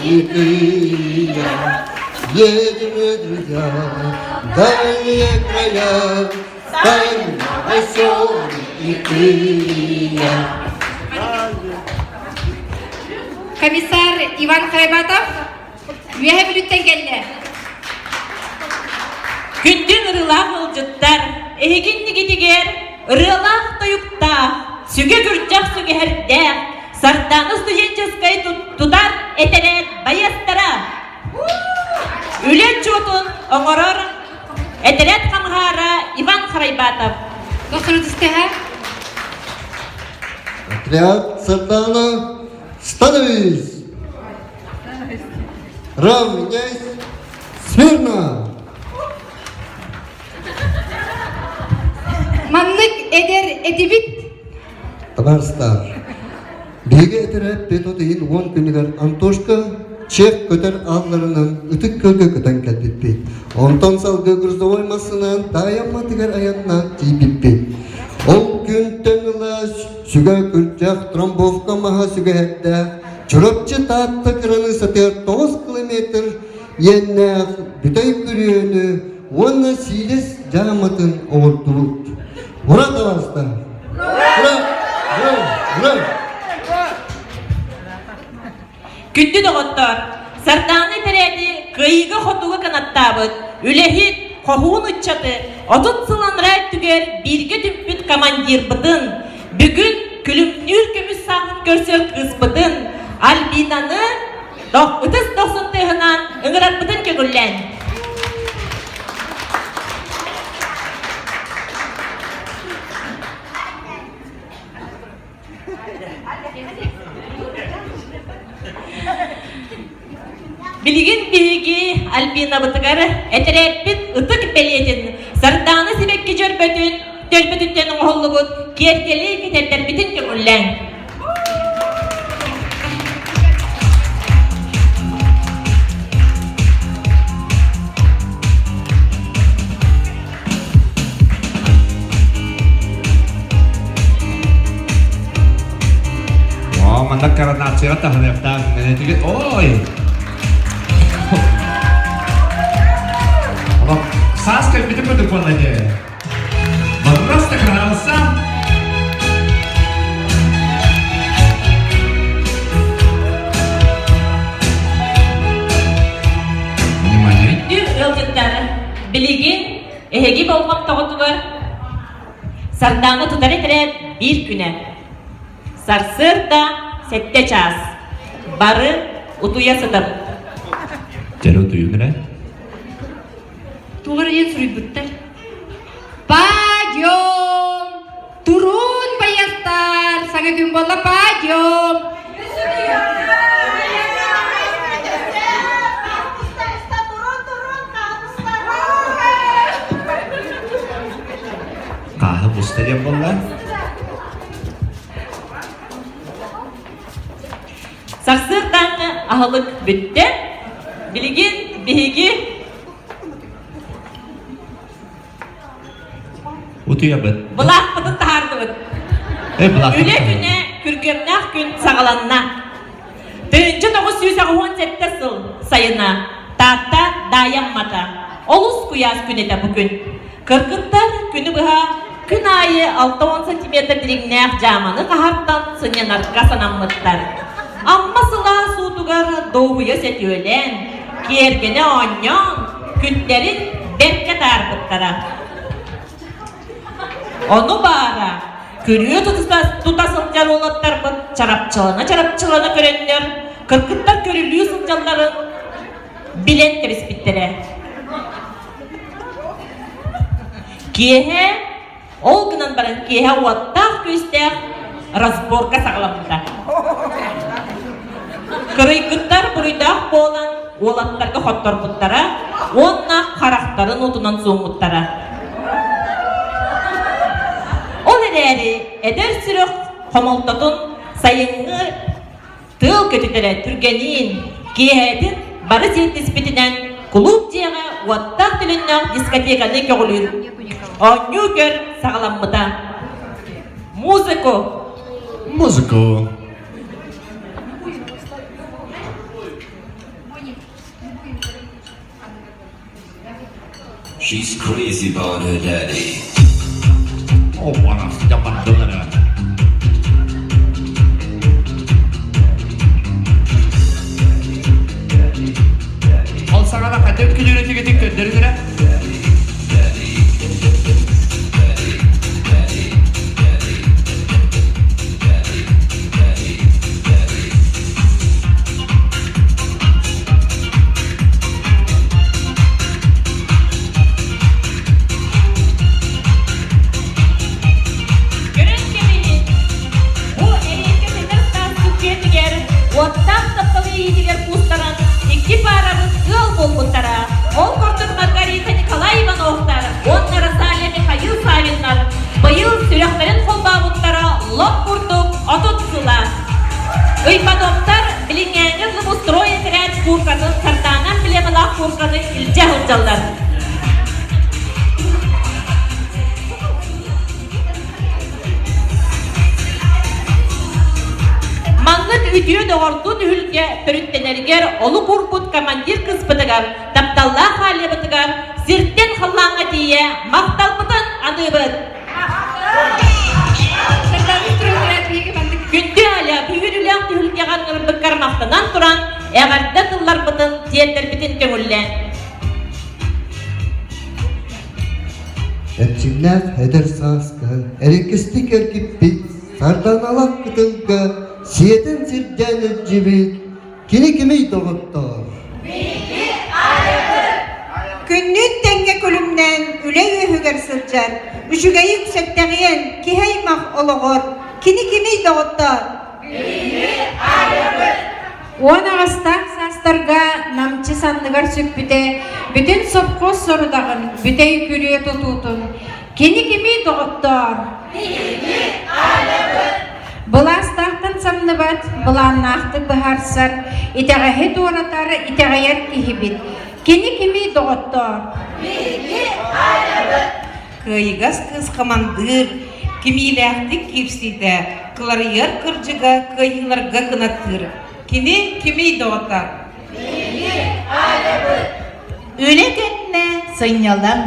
и ты, и я едем мы, друзья, в дальние края, станем веселыми и ты, и я. Комиссар Иван Харайбатов Үөһэ Бүлүүттэн кэллэ. Күндү ырыалаах ыалдьыттар, эһиги иннигитигэр ырыалаах тойуктаах, сүгэ күрдьэх сүгэһэрдээх, Сардаана студенческай тутар этэрээт байыастара үлэ отчуотун оҥорор этэрээт хамыһаара Иван Харайбатов. Отряд Сардаана, становись! Равняйсь смирно! Маннык эдэр этибит. Табаарыстар, биһиги этэрээппит от ыйын уон күнүгэр Антошка чех көтөр аалларынан Ытык Күөлгэ көтөн кэлбиппит. Онтон салгыы грузовой массыынан Таайамматыгар айаннаан тиийбиппит. Ол күнтэн ыла сүгэ күрдьэх тромбовка маһа сүгэһэрдээх Чурапчы Таатта кыраныыссатыгар 9 километр иэннээх бүтэй күрүөнү уонна сиилэс дьааматын оҥордубут. Ура, табаарыстар! Ура! Ура! Ура! Күндү доҕоттор, Сардаана этэрээти кыайыыга-хотууга кынаттаабыт, үлэһит, хоһуун ыччаты 30 сыл анараа өттүгэр бииргэ түмпүт командирбытын, бүгүн күлүмнүүр көмүс сааһын көрсөр кыыспытын Альбинаны ытыс дохсун тыаһынан ыҥырарбытын көҥүллээн. Билигин биһиги Альбинабытыгар этэрээппит ытык бэлиэтин Сардаана сибэкки дьөрбөтүн төлбөтүттэн оҥоһуллубут киэргэли кэтэрдэрбитин көҥүллээҥ. О, манна коронацияҕа таһыныахтаах Ой! Саас кэлбитим курдук буолла дии. Просто краса! Внимание! Күндү ыалдьыттар, билигин эһиги болҕомтоҕутугар Сардаана тутар этэрээт биир күнэ. Сарсыарда сэттэ чаас. Бары утуйа сытабыт. Дьэ утуйун эрэ. Туох эрэ диэн суруйбуттар. Подъем! Турун байыастар! Саҥа күн буолла, подъем! Хааһы буста диэн буолла. Сарсыардааҥҥы аһылык бүттэ. Билигин биһиги Утуйабыт. Былаахпытын таһаардыбыт. Э, былаахпытын Үлэ күнэ күргүөмнээх күн саҕаланна. 1987 сыл сайына Таатта Даайаммата. Олус куйаас күн этэ бу күн. Кыргыттар күнү быһа күн аайы 60 сантиметр дириҥнээх дьааманы хаһартан сынньанарга санаммыттар. Амма сылаас уутугар дуоһуйа сөтүөлээн, киэргэнэ оонньоон, күннэрин бэркэ таарбыттара. Ону баара, күрүө тута сылдьар уолаттарбыт чарапчылана-чарапчылана көрөннөр, кыргыттар көрүлүү сылдьалларын билэн кэбиспиттэрэ. Киэһэ Ол гынан баран киэһэ уоттаах-күүстээх разборка саҕаламмыта. Кырыйгыттар буруйдаах буолан уолаттарга хотторбуттара уонна харахтарын уутунан сууммуттара. Ол эрээри эдэр сүрэх хомолтотун сайыҥҥы Тыал көтүтэрэ түргэниин, киэһэтин бары сиэттиспитинэн кулууп дьиэҕэ уоттаах төлөннөөх дискотеканы көҕүлүүр оонньуу-көр саҕаламмыта. Музыку! Музыку! She's crazy about her daddy. Опа, дьаппардылар. Ол саҕана хатым күлүүрэтигитин көрдөрүнэрэ. Көрөн кэбиһин, бу эриэккэ сэтэр таас сүккүөтүгэр уоттаах тапталы иитигэр куустаран икки паарабыт ыал буолбуттара. Ол курдук Маргарита Николай Ивановтар уонна Розалия Михаил Савиннар быйыл сүрэхтэрин холбообуттара лоп курдук 30 сыла. Ыймадовтар билиҥҥээҥи Лубустрой этэрээт кууркатын Сардаана эмблемалаах куурканы илдьэ сылдьаллар. Маннык үтүө доҕордуу түһүлгэ төрүттэнэригэр олук уурбут командир кыыспытыгар, тапталлаах Алябытыгар сиртэн халлааҥҥа тиийэ махталбытын аныыбыт! Күндү Аля, бүгүн үлээх түһүлгэҕэ ыҥырбыккар махтанан туран, эҕэрдэ тылларбытын, тиэрдэрбитин көҥүллээн. Эрчимнээх эдэр сааска эрэкэстик эргиппит, сардаҥалаах кытылга сиэтэн сирдээн илдьибит кини кимий доҕоттоор? Күннүүн тэҥҥэ күлүмнээн үлэ үөһүгэр сылдьар, үчүгэйи үксэттэҕиэн киһи аймах олоҕор кини кимий доҕоттоор? Уон аҕыстаах саастарга намчы санныгар сүкпүтэ, бүтүн сопхуос сорудаҕын, бүтэй күрүө тутуутун кини кимий доҕоттоор? Былаастаахтан самныбат, былааннаахтык быһаарсар, итэҕэһи туоратар, итэҕэйэр киһибит. Кини кимий доҕоттоор? Кыайыгас кыыс хамандыыр, кимиилээхтик киирсиитэ, кыларыйар кырдьыга кыайыыларга кынаттыыр. Кини кимий доҕоттоор? Үлэ кэннэ сынньалаҥ,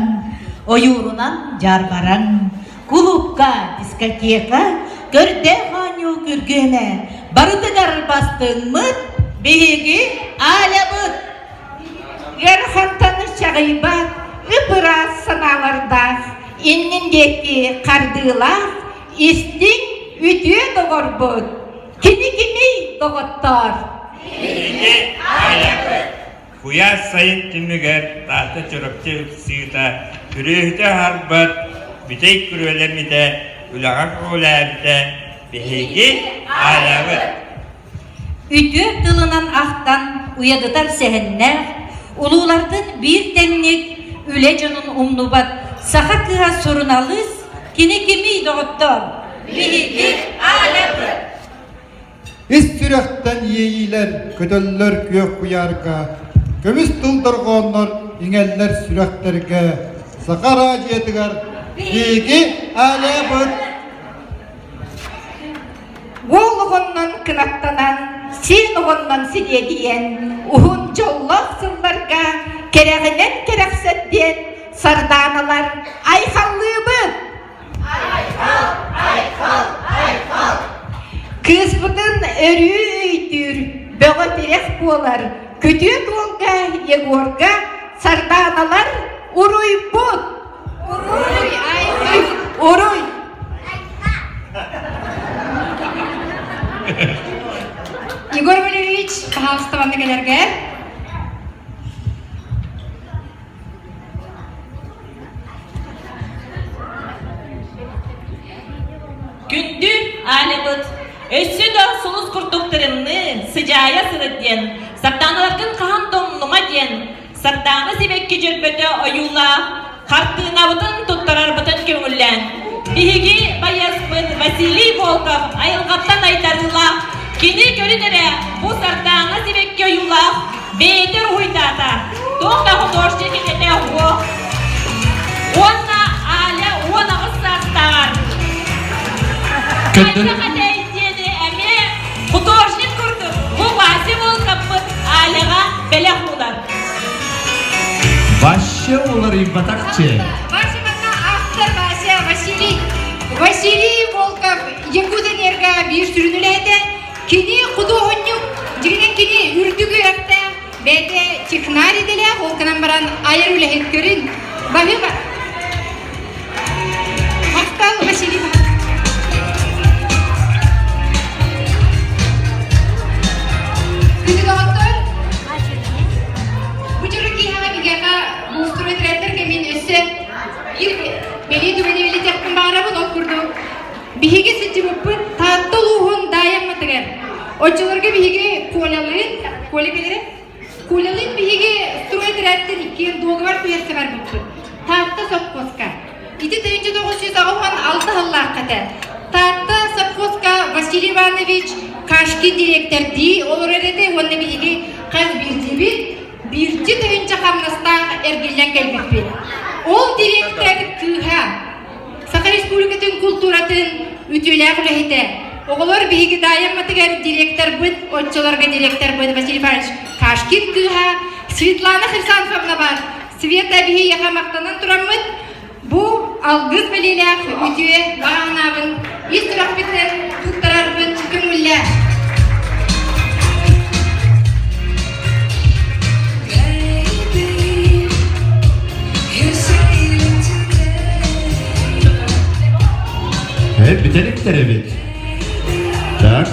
ойуурунан дьаарбараҥ, кулуупка, дискотека, көрдөөх оонньуу күргүөмэ, барытыгар бастыҥмыт биһиги Алябыт! Ыарахантан чаҕыйбат, ып-ыраас санаалардаах, иннин диэки хардыылаах, истиҥ, үтүө доҕорбут. Кини кимий, доҕоттоор? Биһиги Алябыт! Куйаас сайын түмүгэр Таатта Чурапчы ыпсыыта, күрүөһүтэ аһарбат, бүтэй күрүөлэммитэ, үлэҕэ көҕүлээбитэ биһиги Алябыт! Үтүө тылынан ахтан уйадытар сэһэннээх, улуулартан биир тэҥник үлэ дьонун умнубат саха кыыһа суруналыыс кини кимий, доҕоттоор? Биһиги Алябыт! Ис сүрэхтэн иэйиилэр көтөллөр күөх куйаарга, көмүс тыл дорҕооннор иҥэллэр сүрэхтэргэ, саха араадьыйатыгар биһиги Алябыт! Уол оҕоннон кынаттанан, сиэн оҕоннон сириэдийэн, уһун дьоллоох сылларга кэрэҕинэн кэрэхсэт диэн сардааналар айхаллыыбыт! Айхал! Айхал! Айхал! Кыыспытын өрүү өйдүүр, бөҕө тирэх буолар, күтүөт уолга Егорга сардааналар уруйбут! Уруй! Айхал! Уруй! Егор Валерьевич, пожалуйста, манна кэлэргэ. Күндү Алибыт, өссө да сулус курдук тырымныы, сыдьаайа сырыт диэн, сарданаларгын хаһан да умнума диэн, Сардаана сибэкки дьөрбөтө ойуулаах хартыынабытын туттарарбытын көҥүллээн, биһиги байыаспыт Василий Волков айылҕаттан айдарыылаах, кини көрүн эрэ бу Сардаана сибэкки ойуулаах бэйэтэ уруһуйдаата, туох да художник идэтэ суох. Уонна Аля 18 саастааҕар Көрдөр. Хайдах этэй диэни эмиэ художник курдук бу Вася Волковпыт Аляҕа бэлэх уунар. Ваще уларыйбатахчы. Вася манна автор Вася Василий Василий Волков Якутэнерго биир сүрүн үлэһитэ. Кини худуоһунньук, дьиҥинэн кини үрдүк үөрэхтээх, бэйэтэ технарь идэлээх, ол гынан баран айар үлэһит көрүн. Баһыыба. Махтал Василий Күндү доҕоттор, бу дьоро киэһэҕэ биһиэхэ муустуруй этэрээттэргэ мин өссө биир бэлиэ түгэни билитэхпин баҕарабын, ол курдук биһиги сылдьыбыппыт Таатта улууһун Даайамматыгар. Оччолорго биһиги Колялыын, Коля кэлэрэ, Колялыын биһиги стройэтэрээттэн иккиэн дуогабар түһэрсэ барбыппыт. Таатта сопхуоска. Ити 1986 сыллаахха этэ. Таатта сопхуоска Василий Иванович Кашкин дириэктэрдии олорор этэ уонна биһиги хас биирдиибит биирдии тыһыынча хамнастаах эргиллэн кэлбиппит. Ол дириэктэр кыыһа Саха Республикатын култууратын үтүөлээх үлэһитэ. Оҕолор биһиги Даайамматыгар директорбыт, оччолорго директорбыт Василий Иванович Кашкин кыыһа Светлана Хрисанфовна бар. Света биһиэхэ махтанан тураммыт, бу алгыс бэлиэлээх үтүө баҕа ис сүрэхпитинэн туттарарбыт көҥүллээх. Бүтэликтэр эбит. Так.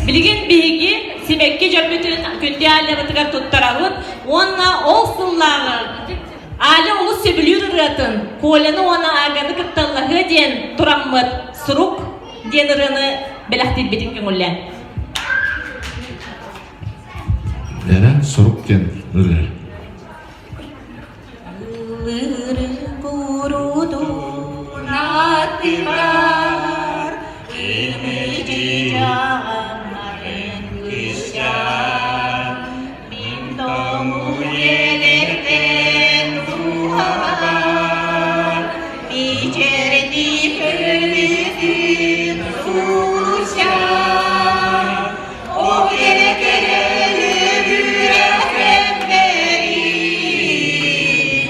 Билигин биһиги сибэкки дьөппүтүн күндү Алябытыгар туттарабыт уонна ол сыллааҕы Аля олус сөбүлүүр ырыатын Коляны уонна Аганы кытталлаһыа диэн тураммыт сурук диэн ырыаны бэлэхтиирбитин көҥүллээн. Эрэ сурук диэн ырыа. Ыллыырын курутун аттыгар Имидьиджааммарын кыысчаан Мин тоҥуйелерден дууһабар Мичэрди көлүтүн суруйсан О кэрэ кэрэ үрэхэмнэрин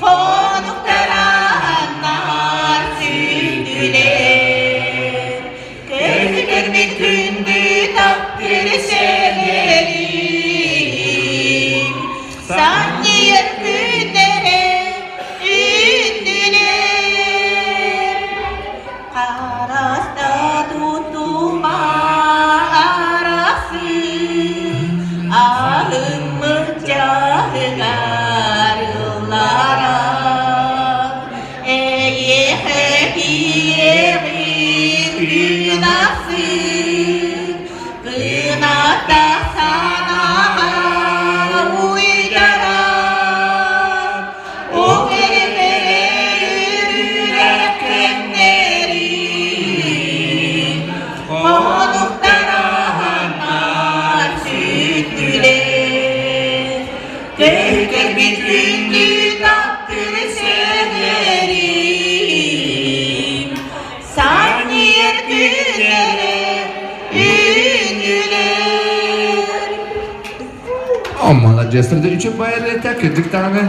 Хонуктарааннар сүндүлэр Көрбүт күндү таптыр сэлэрин Санньыйар күннэрэ үүннүлэр Хараста тутума арахсы Аһыммыт дьаһыгар ылларан Эйиэхэ киэҕин күн ахсын Кынаттах санааҕа уйдаран О, молодец, үчүгэй байар этэ, кырдьык даҕаны.